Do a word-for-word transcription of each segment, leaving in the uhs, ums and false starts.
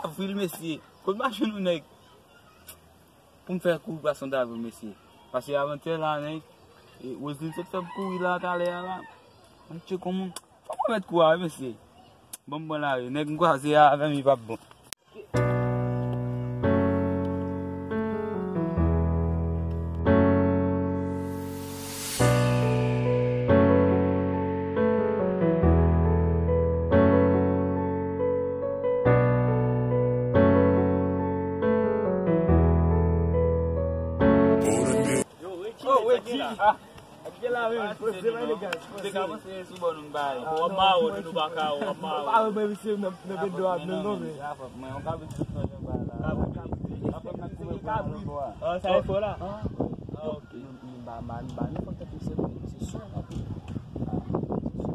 Avril, mesye. Kot m a jwenn yon nèg pou m fè kou pwason davril, mesye? Paske avantyè la, nèg, e, Roseline sot fè m kouri la, talè a la. Mwen tcheke kòman. Fò mwen mèt kou a, wi, mesye. Bon, m pran lari. Nèg m kwaze a avè m, li p ap bon. Yo, Reggie, oh, Reggie. Ah. Gen la menm, poze bay degaj. Te ka panse sou bò nou bay. W ap mare w, nou pa ka, w ap mare w. Ah, men misye nan, nan bendo a, non, non, men. Mwen, on kabrit tout nan jan bay la. Kabrit. Sa e fò la. Ah, ok. M ba, m ba, m ba nenpòt tèt misye, misye sou la.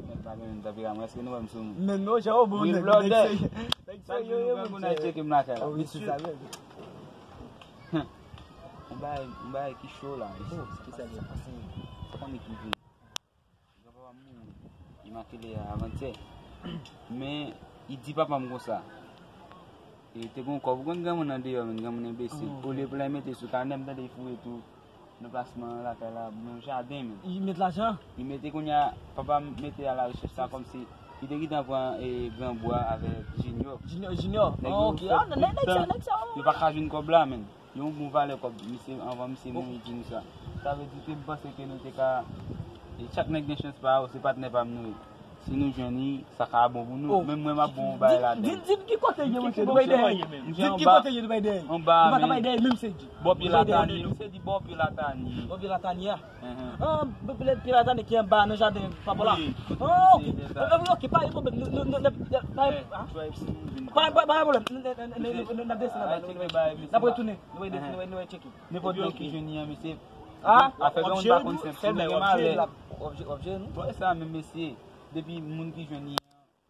Nèg pa gen menm tanperaman, èske nou wè m sou moun? Men non, jan w bon, nèg, nèg serye. Nèg serye, yo, yo, yo. Tcheke m lakay la. Wi, se sa menm. Yon bagay, yon bagay ki cho la. Oh, ki sa gen? Sa konnen ki vini. Granpapa m mouri imakile avantyè. Men, li di papa m konsa. E te gon kòb, ou konn granmoun andeyò, men granmoun enbesil. Olye pou l al mete sou kanè, m tande li foure tou nan plasman lakay la, nan jaden, men. Li met lajan? Li mete kounye a, papa m mete a la rechèch sa kòmsi li te gentan pran, e, Granbwa avèk Junior. Junior, Junior. Nèg yo, ok. Ah, nèg, nèg sa, nèg sa, yo pa ka jwenn kòb la, men. Yon bon valè kòb, misye, anvan misye mouri di nou sa. Sa vle di ke m panse ke nou te ka, e, chak nèg gen chans pa yo, se patnè pa m nou ye. Si nou jwenn li, sa ka bon pou nou. Menm mwen, m ap bon yon bagay ladan. Di, di, di ki kote ye, monchè, nou bay dèyè. Di ki kote ye, nou bay dèyè. Anba, nou pa ka bay dèyè, menm se di. Bò pye Latani, misye di bò pye Latani. Bò pye Latani a. Ah, bò pye Latani ki anba nan jaden papa la. Ah, ok. Ok, pa gen pwoblèm. Nou, nou, nou, nou, pa, pa, pa gen pwoblèm. N ap desann anba, n ap retounen. Nou bay, nou bay, nou bay tcheke. Nenpòt nèg ki jwenn li an, mesye. Ah, afè granmoun pa konn senp, si w gen malè. Wè sa menm, mesye. Depi moun ki jwenn li an,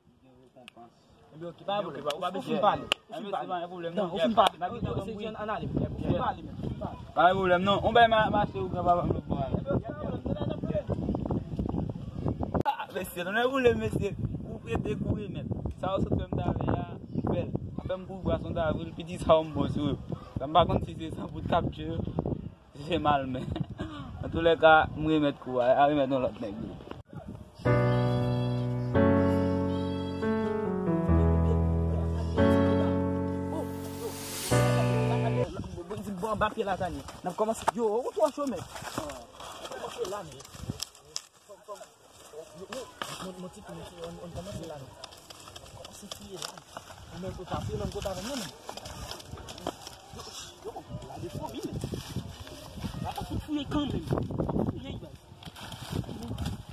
li gen rekonpans. Ebyen, ok, pa gen pwoblèm. Ou fin pale. Ou fin pale. Non, ou fin pale. N ap gen tan pou bri. Ann ale. Ou fin pale, men. Ou fin pale. Pa gen pwoblèm, non. On bay ma-, mache ou granpapa m lòt bò a. Ebyen, ok, pa gen pwoblèm. N ap pale. Ah, mesye, tonnè boule, mesye. Ou prete kou remèt. Sa yo sot fè m talè a, bèl. Fè m kou pwason davril, piti sa yo m bon sou yo. Sa m pa konn si se san poud k ap tchwe yo. Se mal, men. Antoulèka, m remèt kou a, a remèt yon lòt nèg li. Bon, anba pye Latani. N ap kòmanse. Yo, ou twò cho, men. N ap kòmanse la, men. Fò m, fò m, yo, yo, mon, mon ti, mon ti, on, on kòmanse la, non. Kòmanse fouye la. Ou menm, ou pa fouye menm kote avè m, non, men. Yo, yo, la de fobi, men. La pa fout fouye kanmenm. Fouye, baz.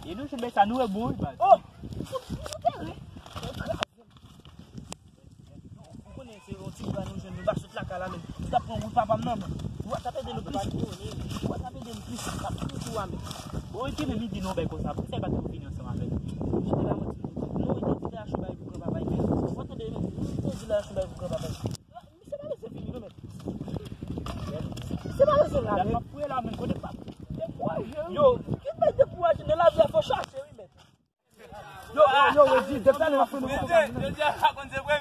E nou, se bèt sa, nou wè bon, baz. Oh! Fout, fout, fout, fout, Ou konnen se yon ti bwa nou jwenn, nou pa sot lakay la menm. Nou t ap pran wout papa m nan, men. Ou t ap ede nou plis. Ou t ap ede nou plis. N ap toujou a menm. Bon, e ki menm li di nou bay konsa, poukisa li pa t tou vini ansanm avè nou? Li te la, mwen di, nou, li te di la, chou bay pou granpapa, li te, mwen tande, li te di la, chou bay pou granpapa. Misye pa bezwen vini, non, men. Misye pa bezwen la, men. Yo, ki mèt dekouraje nan lavi a, fò chache, wi, men. Yo, yo, yo, yo, di, depi talè m ap fè nou konsa.